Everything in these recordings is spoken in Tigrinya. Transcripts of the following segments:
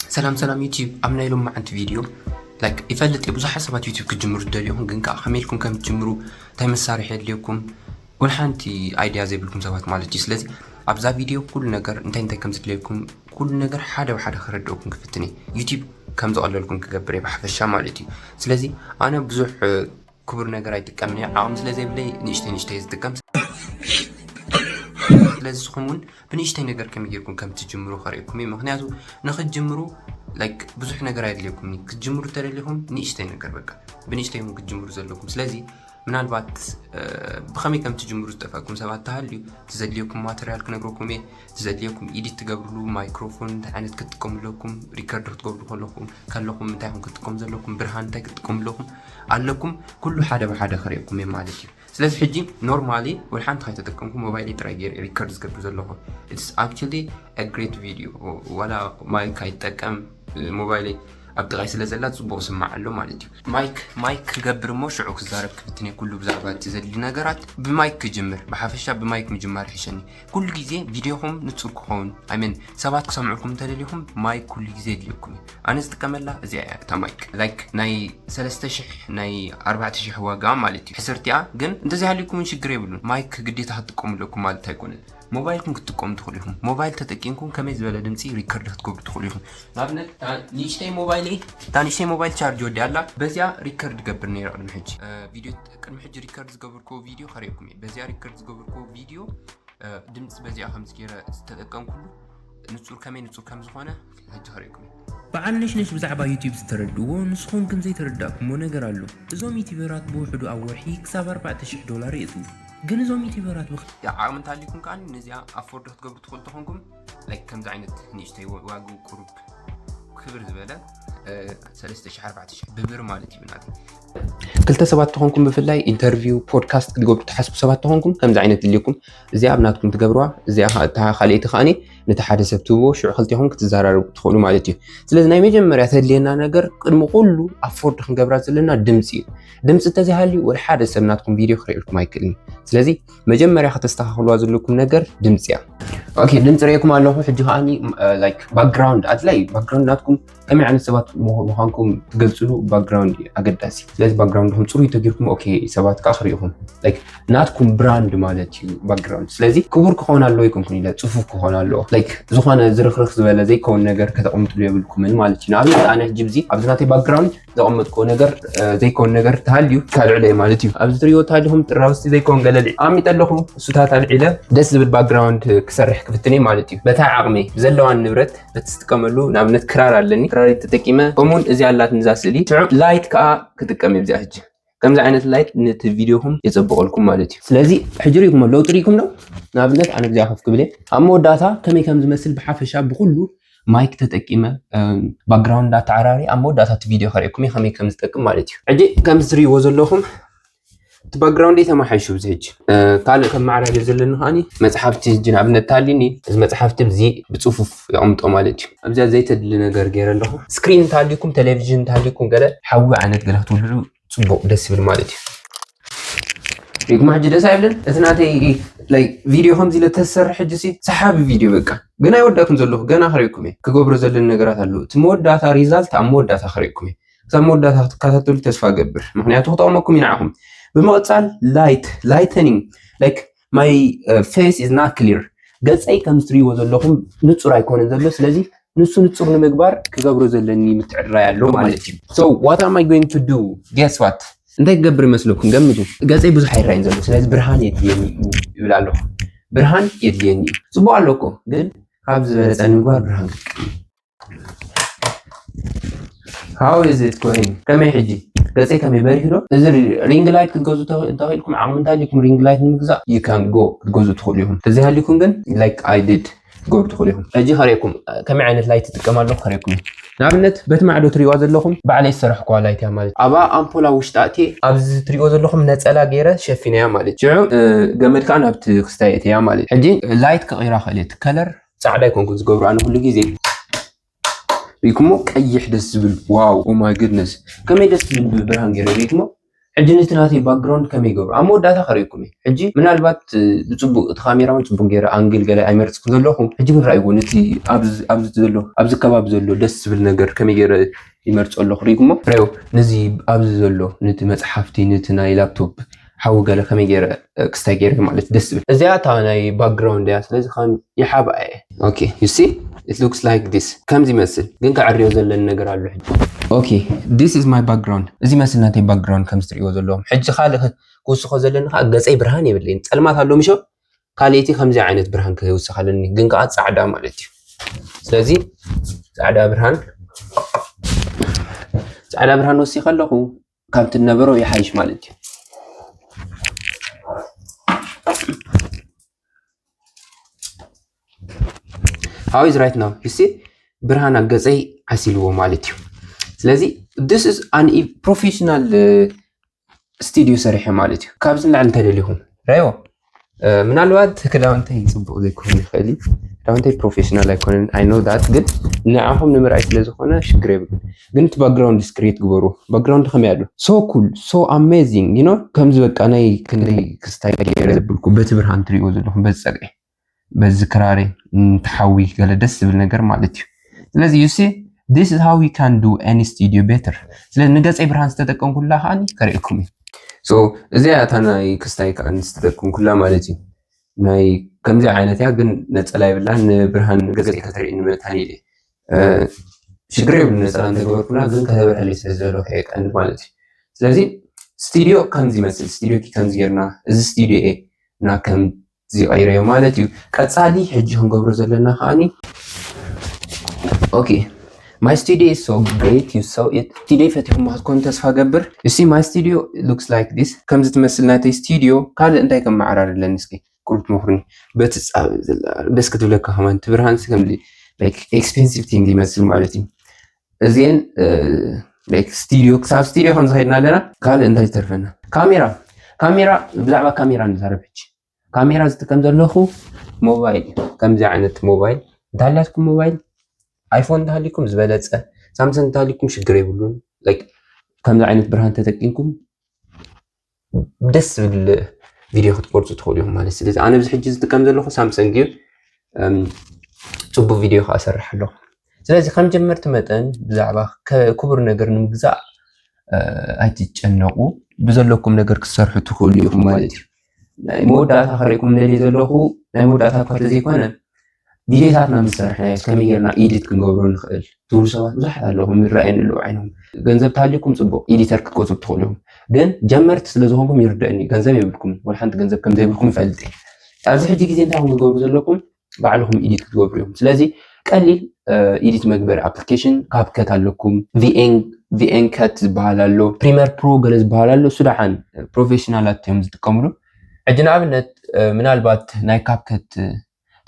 ሰላም ሰላም ዩቲዩብ፣ ኣብ ናይ ሎማዓንቲ ቪድዮ ላይክ ይፈልጥ እየ ብዙሓት ሰባት ዩቲዩብ ክትጅምሩ ትደልዩ ኢኹም፣ ግን ከዓ ከመይ ኢልኩም ከም ትጅምሩ፣ እንታይ መሳርሒ የድልየኩም፣ ወላ ሓንቲ ኣይድያ ዘይብልኩም ሰባት ማለት እዩ። ስለዚ ኣብዛ ቪድዮ ኩሉ ነገር እንታይ እንታይ ከም ዝድልየኩም ኩሉ ነገር ሓደ ብሓደ ከረድእኩም ክፍትን እየ። ዩቲዩብ ከም ዝቐለልኩም ክገብር እየ ብሓፈሻ ማለት እዩ። ስለዚ ኣነ ብዙሕ ክቡር ነገር ኣይጥቀምን እየ። ዓቕሚ ስለ ዘይብለይ ንእሽተይ ንእሽተይ ዝጥቀም። ስለዚ ንስኹም እውን ብንእሽተይ ነገር ከመይ ጌርኩም ከም ትጅምሩ ከርእየኩም እየ። ምክንያቱ ንክትጅምሩ ላይክ ብዙሕ ነገር ኣይድልየኩም። ክትጅምሩ ተደሊኹም ንእሽተይ ነገር በቃ ብንእሽተይ እውን ክትጅምሩ ዘለኩም። ስለዚ ምናልባት ብከመይ ከም ትጅምሩ ዝጠፍኣኩም ሰባት ተሃልዩ ትዘድልየኩም ማተርያል ክነግረኩም እየ። ትዘድልየኩም ኢዲት ትገብርሉ ማይክሮፎን እንታይ ዓይነት ክትጥቀሙ ኣለኩም፣ ሪከርድ ክትገብሩ ከለኩም ከለኩም እንታይ ይኹም ክትጥቀሙ ዘለኩም፣ ብርሃን እንታይ ክትጥቀሙ ኣለኩም ኣለኩም ኩሉ ሓደ ብሓደ ክርእየኩም እየ ማለት እዩ። ስለዚ ሕጂ ኖርማሊ ወላ ሓንቲ ከይተጠቀምኩ ሞባይለይ ጥራይ ገይረ ሪከርድ ዝገብር ዘለኹ። It's actually a great video። ዋላ ማይክ ኣይጠቀም ሞባይለይ ኣብ ጥቃይ ስለ ዘላ ጽቡቅ ስማዕ ኣሎ ማለት እዩ። ማይክ ማይክ ክገብር እሞ ሽዑ ክዛረብ ክፍትን እየ ኩሉ ብዛዕባ እቲ ዘድሊ ነገራት። ብማይክ ክጅምር፣ ብሓፈሻ ብማይክ ምጅማር ይሕሸኒ። ኩሉ ግዜ ቪድዮኹም ንጹር ክኸውን ኣይመን ሰባት ክሰምዑልኩም እንተደሊኹም ማይክ ኩሉ ግዜ የድልየኩም እዩ። ኣነ ዝጥቀመላ እዚኣ እያ እታ ማይክ ላይክ ናይ ሰለስተ ሽሕ ናይ ኣርባዕተ ሽሕ ዋጋ ማለት እዩ። ሕስርቲኣ ግን እንተዘይሃልዩኩም እውን ሽግር የብሉን። ማይክ ግዴታ ክትጥቀሙ ኣለኩም ማለት ኣይኮነን። ሞባይልኩም ክትጥቀሙ ትኽእሉ ኢኹም። ሞባይል ተጠቂምኩም ከመይ ዝበለ ድምፂ ሪከርድ ክትገብሩ ትኽእሉ ኢኹም። ንኣብነት እታ ንእሽተይ ሞባይል እታ ንእሽተይ ሞባይል ቻርጅ ወዲኣ ኣላ። በዚኣ ሪከርድ ገብር ነይረ ቅድሚ ሕጂ እ፣ ቪድዮ ቅድሚ ሕጂ ሪከርድ ዝገበርክዎ ቪድዮ ከርእየኩም እየ። በዚኣ ሪከርድ ዝገበርክዎ ቪድዮ እ፣ ድምፂ በዚኣ ከምዚ ገይረ ዝተጠቀምኩሉ ንፁር ከመይ ንፁር ከም ዝኾነ ሕጂ ከርእየኩም እየ። በዓል ነሽነሽ ብዛዕባ ዩቲዩብ ዝተረድእዎ ንስኹም ግን ዘይተረዳእኩምዎ ነገር ኣሎ። እዞም ዩቲዩበራት ብውሕዱ ኣብ ወርሒ ክሳብ ኣርባዕተ ሽሕ ዶላር የእትዉ። ግን እዞም ዩቲዩበራት ብክ- ዓቕሚ እንተሃልዩኩም ከዓ ነዚኣ ኣፎርድ ክትገብሩ ትኽእሉ ተኾንኩም ላይክ ከምዚ ዓይነት ንእሽተይ ዋ- ዋግኡ ቁሩብ ክብር ዝበለ እ፣ ሰለስተ ሽሕ ኣርባዕተ ሽሕ ብብር ማለት እዩ ናተይ። ክልተ ሰባት ተኾንኩም ብፍላይ ኢንተርቪው ፖድካስት ክትገብሩ ትሓስቡ ሰባት ተኾንኩም ከምዚ ዓይነት ድልየኩም እዚኣ ኣብ ናትኩም ትገብርዋ። እዚኣ ከዓ እታ ካልኣይቲ ከዓኒ ነቲ ሓደ ሰብ ትህብዎ ሽዑ ክልቴኹም ክትዘራረቡ ትኽእሉ ማለት እዩ። ስለዚ ናይ መጀመርያ ተድልየና ነገር ቅድሚ ኩሉ ኣፎርድ ክንገብራ ዘለና ድምፂ እዩ። ድምፂ እንተዘይሃልዩ ወላ ሓደ ሰብ ናትኩም ቪድዮ ክርእየልኩም ኣይክእልን እዩ። ስለዚ መጀመርያ ከተስተኻኽልዋ ዘለኩም ነገር ድምፂ እያ። ኦኬ ድምፂ ርእየኩም ኣለኹ። ሕጂ ከዓኒ ላይክ ባክግራውንድ ኣድላይ ባክግራውንድ ናትኩም ከመይ ዓይነት ሰባት ምዃ- ምዃንኩም ትገልፅሉ ባክግራውንድ እዩ ኣገዳሲ። ስለዚ ባክግራውንድኩም ፅሩይ ተጊርኩም ኦኬ ሰባት ከዓ ክርእኹም ላይክ ናትኩም ብራንድ ማለት እዩ ባክግራውንድ። ስለዚ ክቡር ክኾን ኣለዎ ይኮንኩን ኢለ ፅፉፍ ክኾን ኣለዎ ላይክ ዝኾነ ዝርክርክ ዝበለ ዘይከውን ነገር ከተቐምጥሉ የብልኩምን ማለት እዩ። ንኣብነት ኣነ ሕጂ ብዚ ኣብዚ ናተይ ባክግራውንድ ዘቐመጥክዎ ነገር እ፣ ዘይከውን ነገር ተሃልዩ ካልዕለ ማለት እዩ። ኣብዚ ትሪእዎ ተሃሊኹም ጥራውስቲ ዘይከውን ገለሊ ኣሚጠ ኣለኹ። እሱታት ኣልዒለ ደስ ዝብል ባክግራውንድ ክሰርሕ ክፍትን እየ ማለት እዩ። በታ ዓቕመይ ብዘለዋን ንብረት በቲ ዝጥቀመሉ ንኣብነት ክራር ኣለኒ ክራር ተጠቂመ ከምኡውን እዚ ኣላት ንዛ ስእሊ ሽዑ ላይት ከዓ ክጥቀም እየ ብዚኣ ሕጂ ከምዚ ዓይነት ላይት ነቲ ቪድዮኹም የፀብቐልኩም ማለት እዩ። ስለዚ ሕጂ ሪኢኩም ኣለዉ ትሪኢኩም ዶ ንኣብነት ኣነ ብዚኣ ከፍ ክብል እየ ኣብ መወዳእታ ከመይ ከም ዝመስል ብሓፈሻ ብኩሉ ማይክ ተጠቂመ ባክግራውንድ ኣተዓራሪ ኣብ መወዳእታ እቲ ቪድዮ ከርእየኩም እየ ከመይ ከም ዝጠቅም ማለት እዩ። ሕጂ ከም ትሪእዎ ዘለኹም እቲ ባክግራውንድ ተማሓይሹ እዚ ሕጂ ካልእ ከም ማዕራርዮ ዘለኒ ከዓኒ መፅሓፍቲ ሕጂ ንኣብነት ታሊኒ እዚ መፅሓፍቲ ብዚ ብፅፉፍ የቐምጦ ማለት እዩ። ኣብዚኣ ዘይተድሊ ነገር ገይረ ኣለኹ። ስክሪን እንተሃልዩኩም ቴሌቪዥን እንተሃልዩኩም ገለ ሓዊ ዓይነት ገለ ክትውልዑ ፅቡቕ ደስ ይብል ማለት እዩ። ሪኩም ሕጂ ደስ ኣይብልን እቲ ናተይ ቪድዮ ከምዚ ኢለ ተሰርሕ ሕጂ ሲ ሰሓቢ ቪድዮ በቃ ግን ኣይወዳእኩን ዘለኹ ገና ክርእየኩም እየ ክገብሮ ዘለኒ ነገራት ኣለዉ እቲ መወዳእታ ሪዛልት ኣብ መወዳእታ ክርእየኩም እየ ክሳብ መወዳእታ ክትከታተሉ ተስፋ ገብር ምክንያቱ ክጠቕመኩም እዩ ንዓኹም ብምቕፃል ላይት ላይተኒንግ ላይክ my face is not clear ገፀይ ከም ትሪእዎ ዘለኹም ንፁር ኣይኮነን ዘሎ ስለዚ ንሱ ንፁር ንምግባር ክገብሮ ዘለኒ ምትዕርራይ ኣሎ ማለት እዩ so what am I going to do guess what እንታይ ክገብር ይመስለኩም ገምቱ ገፀይ ብዙሕ ኣይራይን ዘሎ ስለዚ ብርሃን የድልየኒ እዩ ይብል ኣለኹ ብርሃን የድልየኒ እዩ ፅቡቅ ኣሎ እኮ ግን ካብ ዝበለፀ ንምግባር ብርሃን ክጥቀም how is it going ከመይ ሕጂ ገፀይ ከመይ በሪህ ዶ እዚ ሪንግ ላይት ክትገዙ እንተኽኢልኩም ዓቕሚ እንተሃልዩኩም ሪንግ ላይት ንምግዛእ you can go ክትገዙ ትኽእሉ ኢኹም ተዘይሃልዩኩም ግን like I did ክትገብሩ ትኽእሉ ኢኹም። ሕጂ ከርእየኩም ከመይ ዓይነት ላይት ትጥቀም ኣለኹ ከርእየኩም እየ። ንኣብነት በቲ ማዕዶ ትሪእዋ ዘለኹም ባዕለይ ዝሰራሕኩዋ ላይት እያ ማለት እዩ። ኣብኣ ኣምፖል ኣብ ውሽጢ ኣእትየ ኣብዚ ትሪእዎ ዘለኹም ነፀላ ገይረ ሸፊነያ ማለት እዩ። ሽዑ ገመድ ከዓ ናብቲ ክስታይ እትያ ማለት እዩ። ሕጂ ላይት ክቕይራ ክእል እቲ ከለር ፃዕዳ ኣይኮንኩን ዝገብሩ ኣነ ኩሉ ግዜ ሪኩሞ ቀይሕ ደስ ዝብል ዋው ኦ ማይ ጉድነስ ከመይ ደስ ዝብል ብብርሃን ገይረ ሪኩሞ ሕጂ ነቲ ናተይ ባክግራውንድ ከመይ ይገብሩ ኣብ መወዳእታ ከርእየኩም እየ። ሕጂ ምናልባት ብፅቡቅ እቲ ካሜራ እውን ፅቡቅ ገይረ ኣንግል ገለ ኣይመርፅኩ ዘለኹ። ሕጂ ግን ረኣይዎ ነቲ ኣብዚ ዘሎ ኣብዚ ከባቢ ዘሎ ደስ ዝብል ነገር ከመይ ገይረ ይመርፆ ኣለኹ። ሪእኩሞ ረዮ ነዚ ኣብዚ ዘሎ ነቲ መፅሓፍቲ ነቲ ናይ ላፕቶፕ ሓዊ ገለ ከመይ ገይረ ክስታይ ገይረ ማለት ደስ ዝብል። እዚኣ እታ ናይ ባክግራውንድ እያ። ስለዚ ከም ይሓብኣ እየ። Okay, you see, it looks like this። ከምዚ ይመስል ግን ከዕርዮ ዘለኒ ነገር ኣሎ። ሕጂ okay, this is my background። እዚ መስል ናተይ ባክግራውንድ ከምዚ ትሪእዎ ዘለኹም። ሕጂ ካልእ ክውስኾ ዘለኒ ከዓ ገፀይ ብርሃን የብለይን። ፀልማት ኣሎ ምሾ ካልእቲ ከምዚ ዓይነት ብርሃን ክውስኽ ኣለኒ ግን ከዓ ፃዕዳ ማለት እዩ። ስለዚ ፃዕዳ ብርሃን ፃዕዳ ብርሃን ወሲኸ ኣለኹ። ካብቲ ነበሮ ይሓይሽ ማለት እዩ። How is right now? You see ብርሃን ኣብ ገፀይ ዓሲልዎ ማለት እዩ። ስለዚ this is an professional ስቱዲዮ ሰሪሐ ማለት እዩ። ካብዚ ንላዕሊ እንተደሊኹም ረዮ ምናልባት ክዳውንተይ ፅቡቅ ዘይኮን ይኽእል እዩ። ክዳውንተይ ፕሮፌሽናል ኣይኮነን፣ I know that። ግን ንዓኹም ንምርኣይ ስለዝኾነ ሽግር የብሉ። ግን እቲ ባክግራውንድ ስክሬት ግበሩ። ባክግራውንድ ከመይ ኣሎ? So cool, so amazing, you know? ከምዚ በቃ ናይ ክንደይ ክስታይ ገይረ ዘብልኩ በቲ ብርሃን ትሪእዎ ዘለኹም በዚ ፀግዒ በዚ ክራሬ ተሓዊ ገለ ደስ ዝብል ነገር ማለት እዩ። ስለዚ you see this is how you can do any studio better። ስለዚ ንገፀይ ብርሃን ዝተጠቀምኩላ ከዓኒ ከርእየኩም እዩ። So እዚኣ እታ ናይ ክስታይ ከዓ ዝተጠቀምኩላ ማለት እዩ። ናይ ከምዚ ዓይነት እያ ግን ነፀላ የብላን። ንብርሃን ገፀይ ከተርእየኒ መታን ኢለ ሽግር የብሉ ነፀላ እንተገበርኩላ ግን ከተበርሀለይ ስለ ዝደለኹ እየ ቀንዲ ማለት እዩ። ስለዚ ስቱዲዮ ከምዚ ይመስል። ስቱዲዮ ከምዚ ጌርና እዚ ስቱዲዮ እየ እና ከም እዚ ቀይረዮ ማለት እዩ። ቀፃሊ ሕጂ ክንገብሮ ዘለና ከዓኒ okay, my studio is so great, you saw it። ስቱዲዮ ፈቲኹም ክትኮኑ ተስፋ ገብር። You see my studio looks like this። ከምዚ ትመስል ናተይ ስቱዲዮ። ካልእ እንታይ ከመዓራርለኒ እስኪ ቁሩብ ትመኽሩኒ። በቲ ደስ ክትብለካ ከማን ትብርሃን ከምዚ like expensive thing ይመስል ማለት እዩ። እዚአን like ስቱዲዮ ክሳብ ስቱዲዮ ከም ዝኸድና ኣለና። ካልእ እንታይ ዝተርፈና? ካሜራ ካሜራ ብዛዕባ ካሜራ ንዛረብ ሕጂ። ካሜራ ዝጥቀም ዘለኹ ሞባይል ከምዚ ዓይነት ሞባይል እንተሃልያትኩም ሞባይል ኣይፎን እንተሃሊኩም ዝበለፀ፣ ሳምሰንግ እንተሃሊኩም ሽግር የብሉን። Like ከምዚ ዓይነት ብርሃን ተጠቂምኩም ደስ ዝብል ቪድዮ ክትቆርፁ ትኽእሉ ኢኹም ማለት። ስለዚ ኣነ ብዚ ሕጂ ዝጥቀም ዘለኹ ሳምሰንግ እዩ። ፅቡቅ ቪድዮ ከዓ ሰርሕ ኣለኹ። ስለዚ ከም ጀመርቲ መጠን ብዛዕባ ክቡር ነገር ንምግዛእ ኣይትጨነቁ። ብዘለኩም ነገር ክትሰርሑ ትኽእሉ ኢኹም ማለት እዩ። ናይ መወዳእታ ከርእየኩም ደልየ ዘለኹ ናይ መወዳእታ እኳ ተዘይኮነ ቪድዮታትና ምስ ሰራሕናዮ ከመይ ጌርና ኤዲት ክንገብሮ ንኽእል ትብሉ ሰባት ብዙሓት ኣለኹም፣ ይረኣየኒ ኣለዉ ዓይኖም። ገንዘብ ተሃልዩኩም ፅቡቕ ኤዲተር ክትቆፅሩ ትኽእሉ ኢኹም። ግን ጀመርቲ ስለ ዝኾንኩም ይርደአኒ፣ ገንዘብ የብልኩም፣ ወላ ሓንቲ ገንዘብ ከም ዘይብልኩም ይፈልጥ እየ። ኣብዚ ሕጂ ግዜ እንታይ ኢኹም ክትገብሩ ዘለኩም? ባዕልኹም ኤዲት ክትገብሩ ኢኹም። ስለዚ ቀሊል ኤዲት መግበሪ ኣፕሊኬሽን ካፕከት ኣለኩም። ቪኤን ከት ዝበሃል ኣሎ፣ ፕሪመር ፕሮ ገለ ዝበሃል ኣሎ። እሱ ደሓን ፕሮፌሽናላት እዮም ዝጥቀምሉ። ሕጂ ንኣብነት ምናልባት ናይ ካፕከት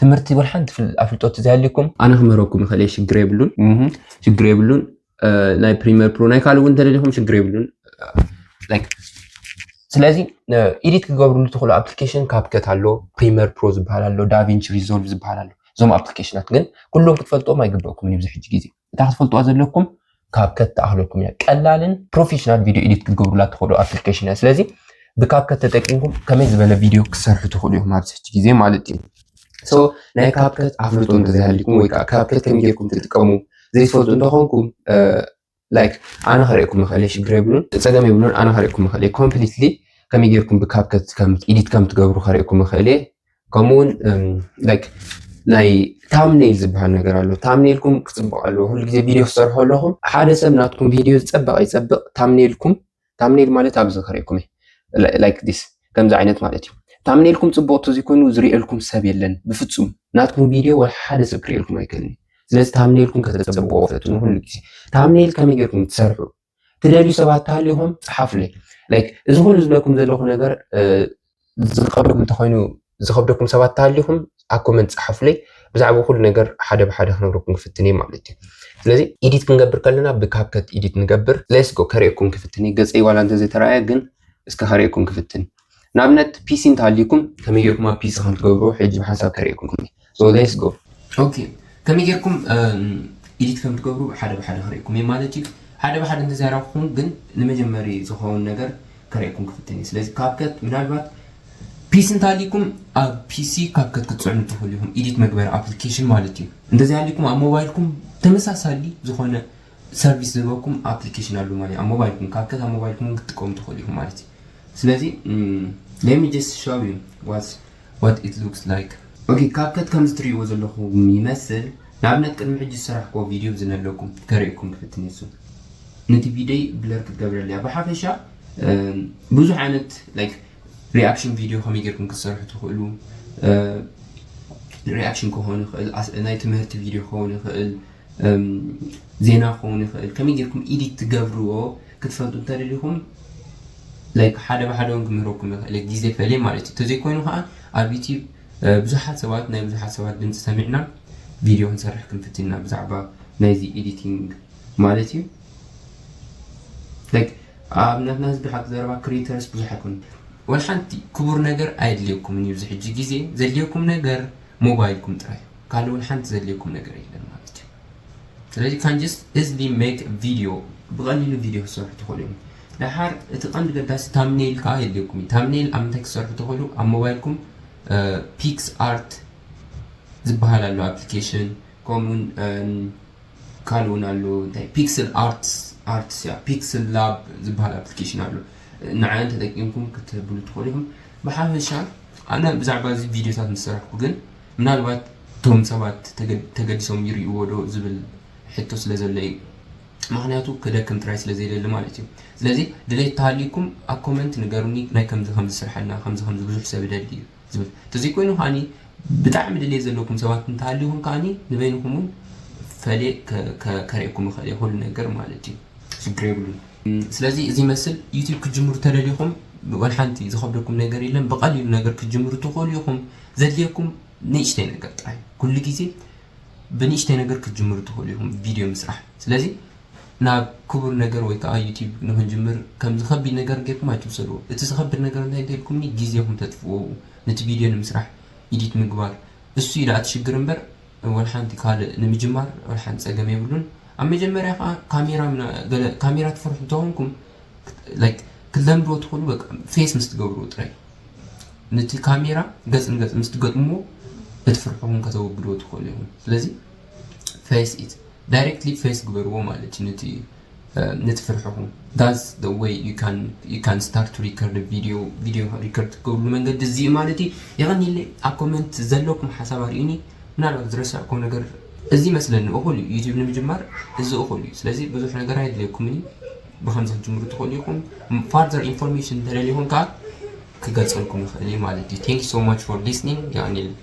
ትምህርቲ ወላ ሓንቲ ኣፍልጦ ተዘይሃልዩኩም ኣነ ክምህረኩም ይኽእል እየ፣ ሽግር የብሉን። ሽግር የብሉን። ናይ ፕሪመር ፕሮ ናይ ካልእ እውን እንተደሊኹም ሽግር የብሉን። ስለዚ ኤዲት ክገብርሉ ትኽእሉ ኣፕሊኬሽን ካፕከት ኣሎ፣ ፕሪመር ፕሮ ዝበሃል ኣሎ፣ ዳቪንች ሪዞልቭ ዝበሃል ኣሎ። እዞም ኣፕሊኬሽናት ግን ኩሎም ክትፈልጥዎም ኣይግበእኩምን እዩ። ብዙሕ ሕጂ ግዜ እታ ክትፈልጥዋ ዘለኩም ካፕከት ትኣኽለኩም እያ። ቀላልን ፕሮፌሽናል ቪድዮ ኤዲት ክትገብሩላ ትኽእሉ ኣፕሊኬሽን እያ። ስለዚ ብካፕከት ተጠቂምኩም ከመይ ዝበለ ቪድዮ ክሰርሑ ትኽእሉ ኢኹም ኣብዚ ሕጂ ግዜ ማለት እዩ። So ናይ ካፕከት ኣፍልጦ እንተዘይሃልዩኩም ወይ ከዓ ካፕከት ከመይ ጌርኩም ትጥቀሙ ዘይትፈልጡ እንተኾንኩም ላይክ ኣነ ከርእየኩም ይኽእል እየ፣ ሽግር የብሉን፣ ፀገም የብሉን። ኣነ ከርእየኩም ይኽእል እየ ኮምፕሊትሊ ከመይ ጌርኩም ብካፕከት ኤዲት ከም ትገብሩ ከርእየኩም ይኽእል እየ። ከምኡውን ላይክ ናይ ታምኔል ዝበሃል ነገር ኣሎ። ታምኔልኩም ክፅብቕ ኣለዎ። ኩሉ ግዜ ቪድዮ ክሰርሑ ኣለኹም ሓደ ሰብ ናትኩም ቪድዮ ዝፀበቐ ይፀብቕ ታምኔልኩም። ታምኔል ማለት ኣብዚ ከርእየኩም እየ ላይክ ዲስ ከምዚ ዓይነት ማለት እዩ። ታምኔልኩም ፅቡቕ ተዘይኮይኑ ዝርእየልኩም ሰብ የለን ብፍፁም። ናትኩም ቪድዮ ወላ ሓደ ሰብ ክርእየልኩም ኣይክእልን እዩ። ስለዚ ታምኔልኩም ከተፀብቑ ፈትኑ ኩሉ ግዜ። ታምኔል ከመይ ጌርኩም ትሰርሑ ትደልዩ ሰባት ተሃሊኹም ፀሓፉለይ። ላይክ እዚ ኩሉ ዝብለኩም ዘለኹ ነገር ዝኸብደኩም እንተኾይኑ ዝኸብደኩም ሰባት ተሃሊኹም ኣብ ኮመንት ፀሓፉለይ። ብዛዕባ ኩሉ ነገር ሓደ ብሓደ ክነግረኩም ክፍትን እየ ማለት እዩ። ስለዚ ኤዲት ክንገብር ከለና ብካፕከት ኤዲት ንገብር። ሌትስ ጎ ከርእየኩም ክፍትን እየ። ገፀይ ዋላ እንተዘይተረኣየ ግን እስከ ከርእየኩም ክፍትን። ንኣብነት ፒሲ እንተሃሊኩም ከመይ ጌርኩም ኣብ ፒሲ ከም ትገብሩ ሕጂ ብሓንሳብ ከርእየኩም። So ሌትስ ጎ። ኦኬ ከመይ ጌርኩም ኤዲት ከም ትገብሩ ሓደ ብሓደ ከርእየኩም እየ ማለት እዩ። ሓደ ብሓደ እንተዘይኣረኩኹም ግን ንመጀመሪ ዝኸውን ነገር ከርእየኩም ክፍትን እዩ። ስለዚ CapCut ምናልባት ፒሲ እንተሃልይኩም ኣብ ፒሲ CapCut ክትፅዕኑ ትኽእሉ ኢኹም፣ ኤዲት መግበሪ ኣፕሊኬሽን ማለት እዩ። እንደዚ ሃልይኩም ኣብ ሞባይልኩም ተመሳሳሊ ዝኾነ ሰርቪስ ዝህበኩም ኣፕሊኬሽን ኣሎ ማለት እዩ። ኣብ ሞባይልኩም CapCut ኣብ ሞባይልኩም ክትጥቀሙ ትኽእሉ ኢኹም ማለት እዩ። ስለዚ let me just show you what what it looks like. Okay, CapCut ከምዚ ትርእይዎ ዘለኹም ይመስል። ንኣብነት ቅድሚ ሕጂ ዝሰራሕክዎ ቪድዮ ዝነለኩም ከርእየኩም ክፍትን እሱ ነቲ ቪድዮ ብለር ክትገብረልያ። ብሓፈሻ ብዙሕ ዓይነት like reaction ቪድዮ ከመይ ጌርኩም ክትሰርሑ ትኽእሉ፣ reaction ክኸውን ይኽእል፣ ናይ ትምህርቲ ቪድዮ ክኸውን ይኽእል፣ ዜና ክኸውን ይኽእል። ከመይ ጌርኩም ኤዲት ትገብርዎ ክትፈልጡ እንተደሊኹም like ሓደ ብሓደ እውን ክምህረኩም ይኽእል ግዜ ፈለየ ማለት እዩ። ተዘይኮይኑ ከዓ ኣብ ዩቲብ ብዙሓት ሰባት ናይ ብዙሓት ሰባት ድምፂ ሰሚዕና ቪድዮ ክንሰርሕ ክንፍትን ኢና ብዛዕባ ናይዚ ኤዲቲንግ ማለት እዩ። Like ኣብ ናትና ህዝቢ ሓቂ ዘረባ ክሪኤተርስ ብዙሕ ኣይኮኑን። ወላ ሓንቲ ክቡር ነገር ኣየድልየኩምን እዩ። እዚ ሕጂ ግዜ ዘድልየኩም ነገር ሞባይልኩም ጥራይ፣ ካልእ ወላ ሓንቲ ዘድልየኩም ነገር የለን ማለት እዩ። ስለዚ you can just easily make video፣ ብቐሊሉ ቪድዮ ክሰርሑ ትኽእሉ እዮም። ደሓር እቲ ቀንዲ ገዳሲ ታምኔል ከዓ የድልየኩም እዩ። ታምኔል ኣብ ምንታይ ክሰርሑ ትኽእሉ? ኣብ ሞባይልኩም ፒክስ ኣርት ዝበሃል ኣሎ ኣፕሊኬሽን፣ ከምኡውን ካልእ እውን ኣሎ፣ እንታይ፣ ፒክስል ኣርትስ ኣርትስ ያ ፒክስል ላብ ዝበሃል ኣፕሊኬሽን ኣሎ። ንዓን ተጠቂምኩም ክትህብሉ ትኽእሉ ኢኹም። ብሓፈሻ ኣነ ብዛዕባ እዚ ቪድዮታት ምስ ሰራሕኩ ግን ምናልባት እቶም ሰባት ተገ- ተገዲሶም ይርእይዎ ዶ ዝብል ሕቶ ስለ ዘሎ እዩ። ምክንያቱ ክደክም ጥራይ ስለ ዘይደሊ ማለት እዩ። ስለዚ ድሌት ተሃልይኩም ኣብ ኮመንት ንገሩኒ፣ ናይ ከምዚ ከምዚ ስርሐልና፣ ከምዚ ከምዚ ብዙሕ ሰብ ይደሊ እዩ ዝብል። ተዘይኮይኑ ከዓኒ ብጣዕሚ ድሌት ዘለኩም ሰባት እንተሃልይኩም ከዓኒ ንበይንኹም እውን ፈሌ ከ- ከ- ከርእየኩም ይኽእል እየ ኩሉ ነገር ማለት እዩ። ሽግር የብሉን። እም፣ ስለዚ እዚ ይመስል ዩቲብ ክትጅምሩ ተደሊኹም ወላ ሓንቲ ዝኸብደኩም ነገር የለን። ብቐሊሉ ነገር ክትጅምሩ ትኽእሉ ኢኹም። ዘድልየኩም ንእሽተይ ነገር ጥራይ። ኩሉ ግዜ ብንእሽተይ ነገር ክትጅምሩ ትኽእሉ ኢኹም ቪድዮ ምስራሕ። ስለዚ ናብ ክቡር ነገር ወይ ከዓ ዩቲብ ንክንጅምር ከም ዝኸቢድ ነገር ጌርኩም ኣይትውሰድዎ። እቲ ዝኸብድ ነገር እንታይ እንተልኩምኒ ግዜኹም ተጥፍዎ ነቲ ቪድዮ ንምስራሕ፣ ኢዲት ምግባር፣ እሱ እዩ ደኣ እቲ ሽግር እምበር ወላ ሓንቲ ካልእ ንምጅማር ወላ ሓንቲ ጸገም የብሉን። ኣብ መጀመርያ ከዓ ካሜራ ምና- ገለ ካሜራ ትፈርሑ እንተኾንኩም like ክትለምድዎ ትኽእሉ በቃ ፌስ ምስ ትገብርዎ ጥራይ ነቲ ካሜራ ገጽ ንገጽ ምስ ትገጥምዎ እቲ ፍርሕኹም ከተወግድዎ ትኽእሉ ኢኹም። ስለዚ ፌስ ኢት ዳይሬክትሊ ፌስ ግበርዎ ማለት እዩ ነቲ ነቲ ፍርሕኹም። That's the way you can you can start to record video። ቪድዮ ሪከርድ ትገብርሉ መንገዲ እዚ እዩ ማለት እዩ። የቐኒለይ ኣብ ኮመንት ዘለኩም ሓሳብ ኣርእዩኒ። ምናልባት ዝረሳዕኩም ነገር እዚ መስለኒ እኹል እዩ። ዩቲብ ንምጅማር እዚ እኹል እዩ። ስለዚ ብዙሕ ነገር ኣየድልየኩምን እዩ። ብኸምዚ ክትጅምሩ ትኽእሉ ኢኹም። Further information እንተደሊኹም ከዓ ክገልፀልኩም ይኽእል እዩ ማለት እዩ። Thank you so much for listening። የቐኒለይ።